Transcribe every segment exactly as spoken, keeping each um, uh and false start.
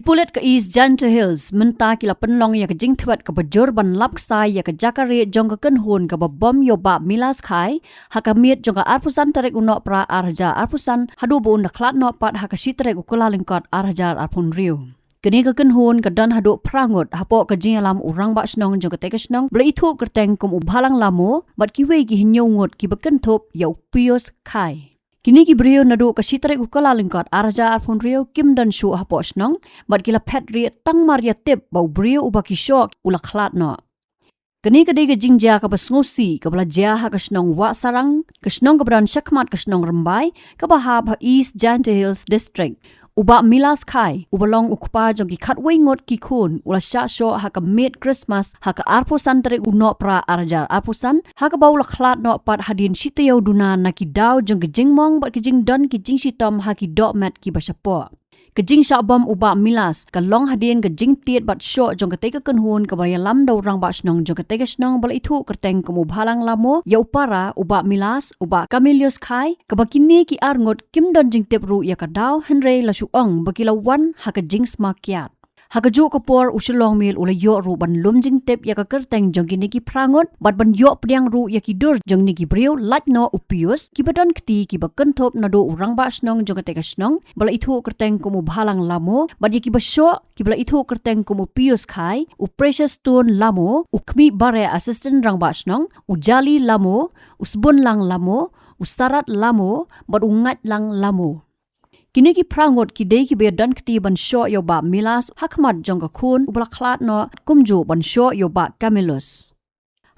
Pulit ka East Jaintia Hills mynta ki la pynlong ïa ka jingthwet kaba jur ban lap ksai ïa ka jaka rieh jong ka kynhun kaba bom ïa u Bah Milas Khai ha ka miet jong ka arphew san tarik u Nohprah ar hajar arphew san haduh ba un da khlad noh pat ha ka shi tarik u Kyllalyngkot ar hajar arphew hynriew. Kane ka kynhun ka don haduh phra ngut hapoh ka jingïalam u rangbah shnong jong katei ka shnong ba la ithuh kyrteng kum u Bhalang Lamo bad kiwei ki hynñiew ngut kiba kynthup ïa u Pius Khai. Kine ki briew naduh ka shi tarik u Kyllalyngkot ar hajar arphew hynriew kim don shuh hapoh shnong bad ki la phet rieh tang mar ïa tip ba u briew uba ki shoh u la khlad noh. Kane ka dei ka jingjia kaba sngewsih kaba la jia ha ka shnong Wahsarang, ka shnong kaba don shakhmat ka shnong Rymbai kaba hap ha East Jaintia Hills District. U Bah Milas Khai uba long u kpa jong ki khatwei ngut ki khun u la shah shoh ha ka miet Christmas ha ka arphew san tarik u Nohprah ar hajar arphew san ha kaba u la khlad noh pat hadien shi taïew duna na ki daw jong ka jingmong bad ka jingdon ki jingshitom ha ki dohmet kiba shapoh. Ka jingshah bom u Bah Milas ka long hadien ka jingtied bad shoh jong katei ka kynhun kaba ïalam da u rangbah shnong jong katei ka shnong ba la ithuh kyrteng kum u Bhalang Lamo ïa u para u Bah Milas, u Bah Camillus Khai, kaba kine ki ar ngut kim don jingtip ruh ïa ka daw hynrei la shu ong ba ki la wan ha ka jingsma kiad. Ha kajuh ka por u Shillong Mail u la ïoh ruh ban lum jingtip ïa ka kyrteng jong kine ki phra ngut bad ban ïoh pdiang ruh ïa ki dur jong kine ki briew lait noh u Pius, kiba don kti kiba kynthup naduh u rangbah shnong jong katei ka shnong ba la ithuh kyrteng kum u Bhalang Lamo bad ïa kiba shoh kiba la ithuh kyrteng kum u Pius Khai, u Precious Stone Lamo, u Khmih Bareh assistant rangbah shnong, u Jali Lamo, u Sbunlang Lamo, u Sarat Lamo bad u Ngaitlang Lamo. Kine ki phra ngut ki dei kiba ïa don kti ban shoh ïa u Bah Milas ha khmat jong ka khun uba la khlad noh kumjuh ban shoh ïa u Bah Camillus.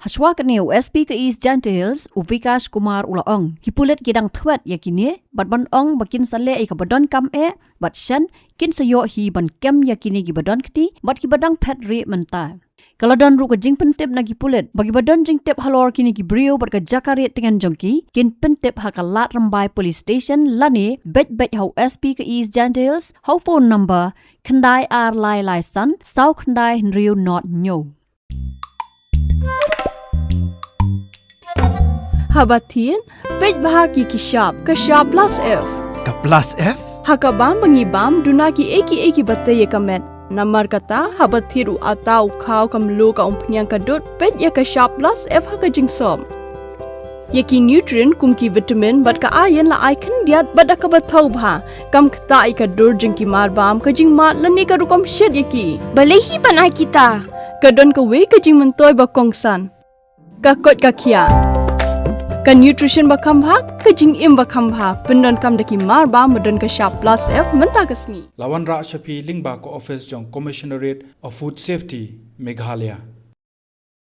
Hashwa kane u S P ka East Jaintia Hills u Vikash Kumar u la ong ki pulit ki dang thwet ïa kine bad ban ong ba kin sa leh ïa kaba donkam eh bad shen kin sa ïoh hi ban kem ïa kine kiba don kti bad kiba dang phet rieh mynta. Ka la don ruh ka jingpyntip na ki pulit ba kiba don jingtip halor kine ki briew bad ka jaka rieh tngen jong ki kin pyntip ha ka Lad Rymbai Police Station lane beit beit ha u S P ka East Jaintia Hills ha u phone number khyndai ar lai lai san saw khyndai hynriew not hynñiew. Haba thied, peit bha ki ki shap, ka shap plus F. Ka plus F? Ha ka bam ba ngi bam, duna ki ei ki ei kiba tei ïa ka met. Namar kata, haba thied u atta u khaw ka mluh ka umphniang ka dud, peit ïa ka shap plus F ha ka jingsop. Ïa ki nutrient kum ki vitamin bad ka iron la ai khyndiat bad da kaba thaw bha. Kam ktah ïa ka dur jong ki mar bam, ka jingmad lane ka rukom shet ïa ki. Balei hi ban ai kita? Ka don kawei ka jingmyntoi ba kongsan. Ka koit ka khiah. Ka nutrition ba kham bha, ka jingim ba kham bha. Pyndonkam da ki mar bam ba don ka shap plus F mynta ka sngi. La wanrah sha phi lyngba ka office jong Commissionerate of Food Safety, Meghalaya.